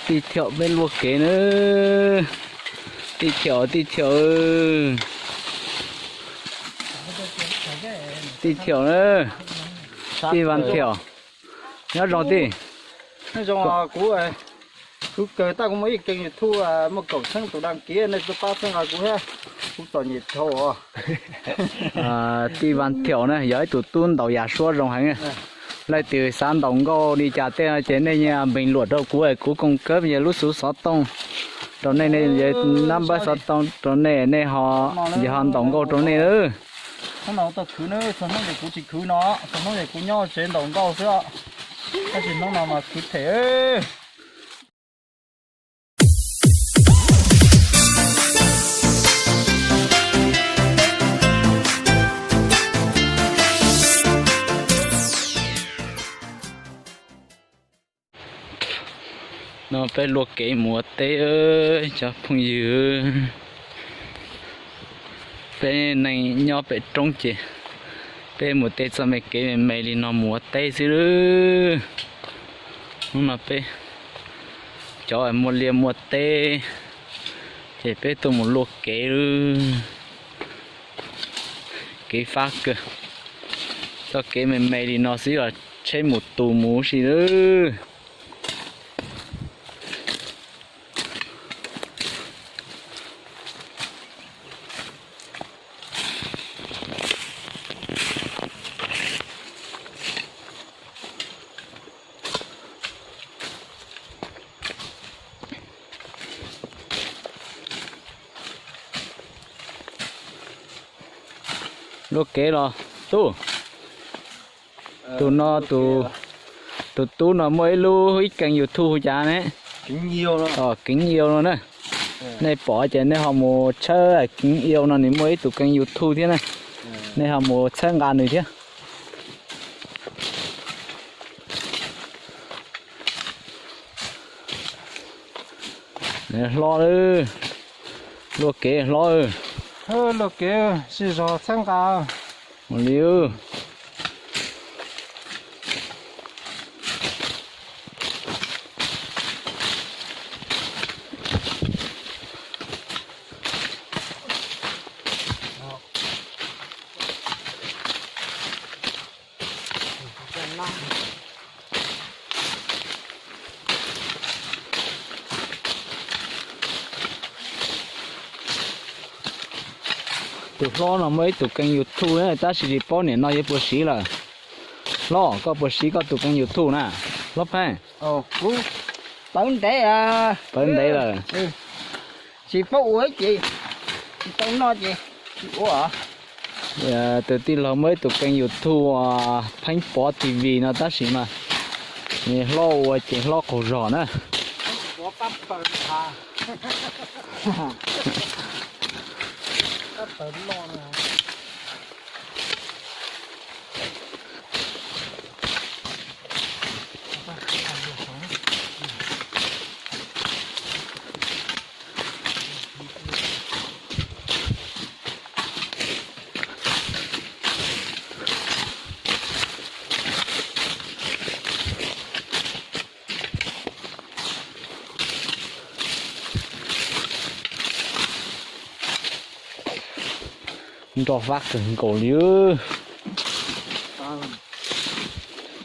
Tij Thiaum peb luaj kev na. Tij Thiaum, Tij Thiaum, Tij Thiaum na. Tij Vas Thiaum, nyob zoo tij. Nyob zoo, kuv, kuv kawg tab kuv muaj ib kênh YouTube muaj kaum txheeb tus đăng ký, nej tuaj pab txhawb nqa kuv thiab, kuv txom nyem dhau os. Tij Vas Thiaum na yog ib tug tub ntaus yam suab zoo heev. Leej twg xav ntaus nkauj li cas tej no ces nej npeeg luam rau kuv, kuv koom kawb yog lub xuv xov tooj rau nej, nab npawb xov tooj rau nej, nej ho, yog ho ntaus nkauj rau nej. Hnub no tau khwv na, txog hnub ces kuv tsis khwv no, txog hnub ces kuv nyob tsev ntaus nkauj xwb, tab sis hnub no mas khwv them. No peb luaj kev mus ua teb cov phooj ywg. Peb neeg nyob pem roob ces peb mus tej txoj me kev me me li no mus ua teb xwb. Hnub no peb cov muaj liaj muaj teb ces peb tuaj mus luaj kev. Kev fab kawg. Txoj kev me me li no xwb los tsheb mus tus mus si lawm. Luaj kev los tub. Tus no, tus tub no muaj ib lub ib kênh YouTube hu cas ne? Keev Iau no na. Nej pom ces nej ho mus tshawb Keev Iau no, nws muaj ib tug kênh YouTube thiab na. Nej ho mus txhawb nqa nws thiab. Hlob, luaj kev hlob. Luaj kev sib zog txhawb nqa li. Tus hlob no muaj ib tug kênh YouTube tab sis tsis paub niam no yuav puas siv lawm. Hlob, koj puas siv koj tus kênh YouTube na? Hlob Pheej. Pawv ntev, pawv ntev lawm. Tsis paub ua ces tsis tau noj ces tsis ua. Tus tij laug muaj ib tug kênh YouTube Pheej Pov T V no tab sis mas hlob ua ces hlob qaug zog na. Nroj vab kawg nkaus li.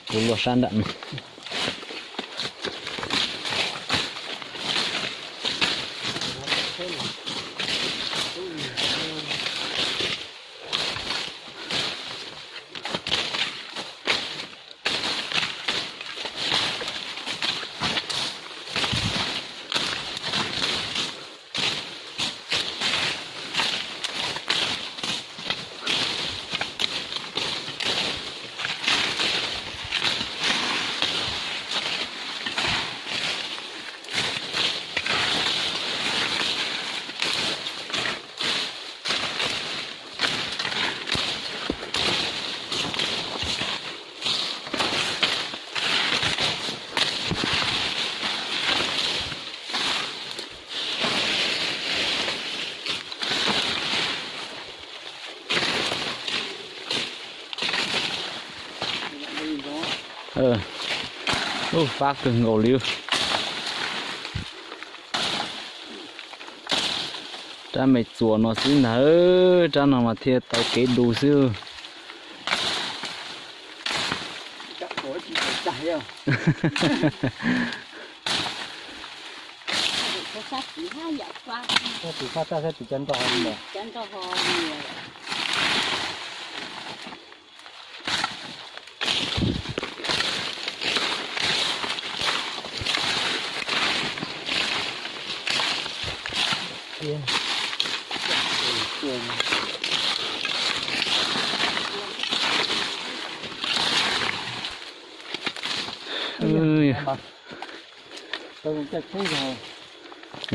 Kuv luaj sab nram no. Ub, fab kawg nkaus li. Rab me txuas no xwb ntag, rab no mas thiaj tau kev du xwb.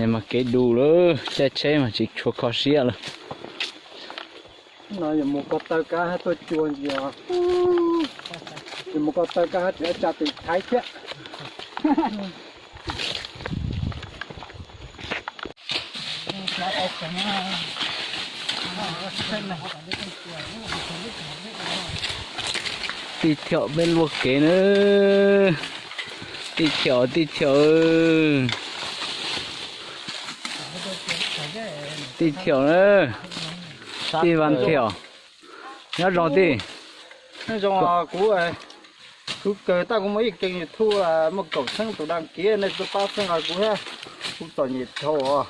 Mas kev du lawm, caij tsheb mas tsis tshua kho siab lawm. No yuav mus ko taw kab hab tuaj cua ntsis os. Yuav mus ko taw kab hab tsis tsa tes Thaib thiab. Tij Thiaum peb luaj kev na. Tij Thiaum, Tij Thiaum. Tij Thiaum na. Tij Vaj Thiaum. Nyob zoo tij. Nyob zoo, kuv, kuv kawg tab kuv muaj ib kênh YouTube muaj kaum txheeb tus đăng ký, nej tuaj pab txhawb nqa kuv thiab, kuv txom nyem dhau os.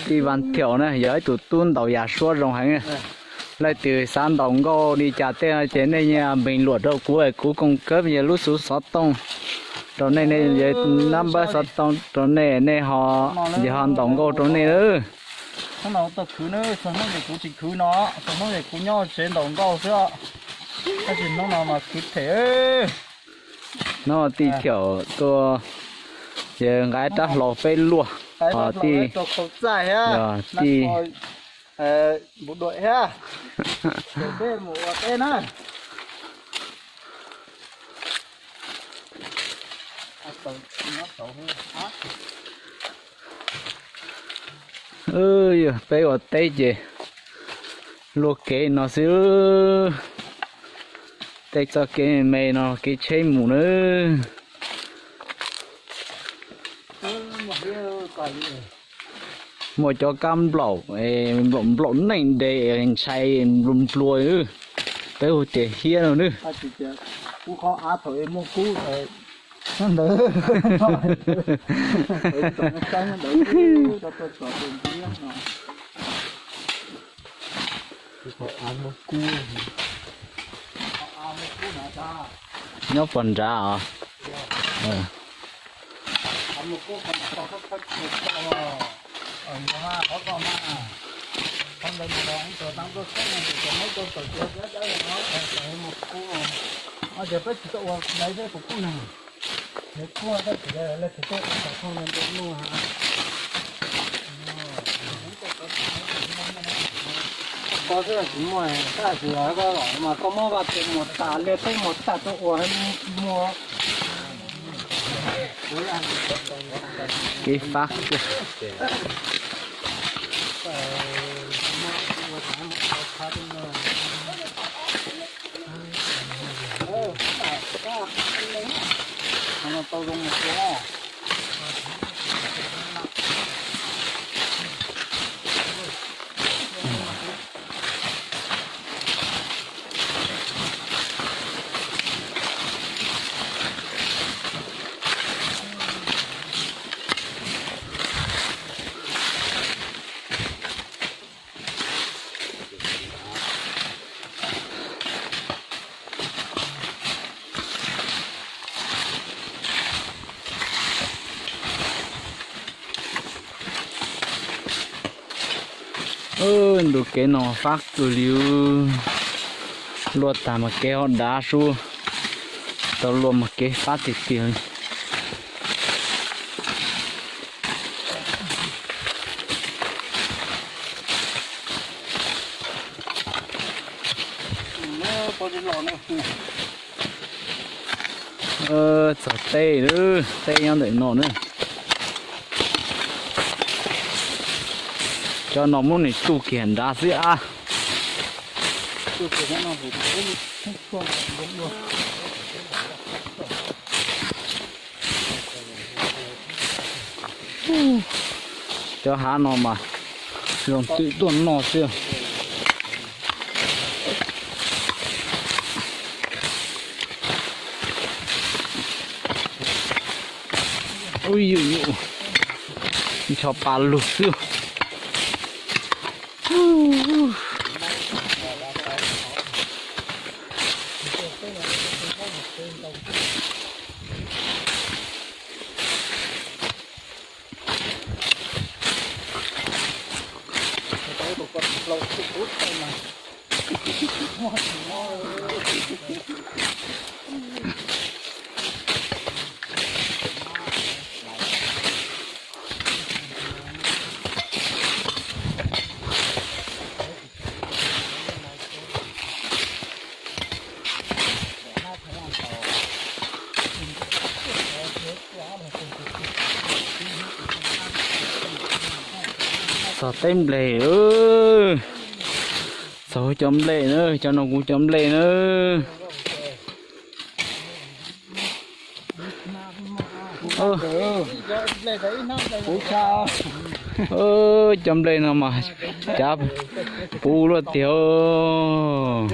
Tij Vaj Thiaum na yog ib tug tub ntaus yam suab zoo heev. Leej twg xav ntaus nkauj li cas tej ces nej npes luam rau kuv, kuv koom kab yog lub xov tooj rau nej, nej nab npawb xov tooj rau nej, nej ho, yog ho ntaus nkauj rau nej lawm. Hnub no tau khwv na, txog hnub es kuv tsis khwv no, txog hnub es kuv nyob tsev ntaus nkauj xwb os. Tab sis hnub no mas khwv them. Hnub Tij Thiaum tuaj, ces nqa rab hlau peb luaj, ho tij, tij, mus dua thiab. Peb mus ua teb na. Peb ua teb ces luaj kev no xwb, tej txoj kev me me no kev tsheb mus na. Muaj cov kab nplaum, nplaum nplaum neej nte ntshai nplua nplua, peb hu tias hiab no nawb. Kuv qhov av thaum muaj kub ntawd, ntawd, nyob pog nrad os. Koj xwb tsis muaj, tab sis koj mas koj muab vaj tse muag tas liaj teb muag tag tuaj ua muag. Kev fab kiag. Ntu kev no fab kawg li. Luaj tag mas kev ho dav sub, tau luaj mas kev fab tiag tiag li. Txog teb, teb nyob ntawm no na. Cov no muab nws tsuj kiag nrad xwb ab. Cov hav no mas zoo twm tuaj noj xwb. Ub, yus yus, ncho pa lug xwb. Txog teb nplej, txog cov nplej na, cov no kuv cov nplej na. Cov nplej no mas cav puv luaj tiag.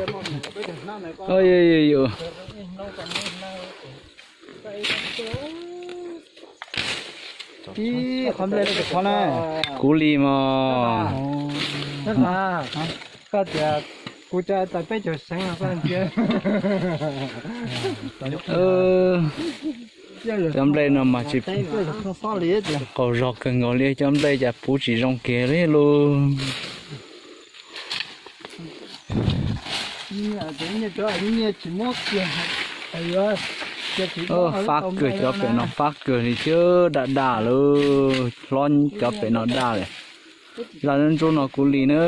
Kuv li mas. Koj tias kuv cov tawm peb caug seev los koj ntsia. Cov nplej no mas tsis, qaug zog kawg nkaus li, cov nplej cas puv tsis zoo kiag li lauj. Fab kawg, cov pem no fab kawg li thiab, daj daj lawm, hlob cov pem no daj li. Zaj ntsuab no kuv li na.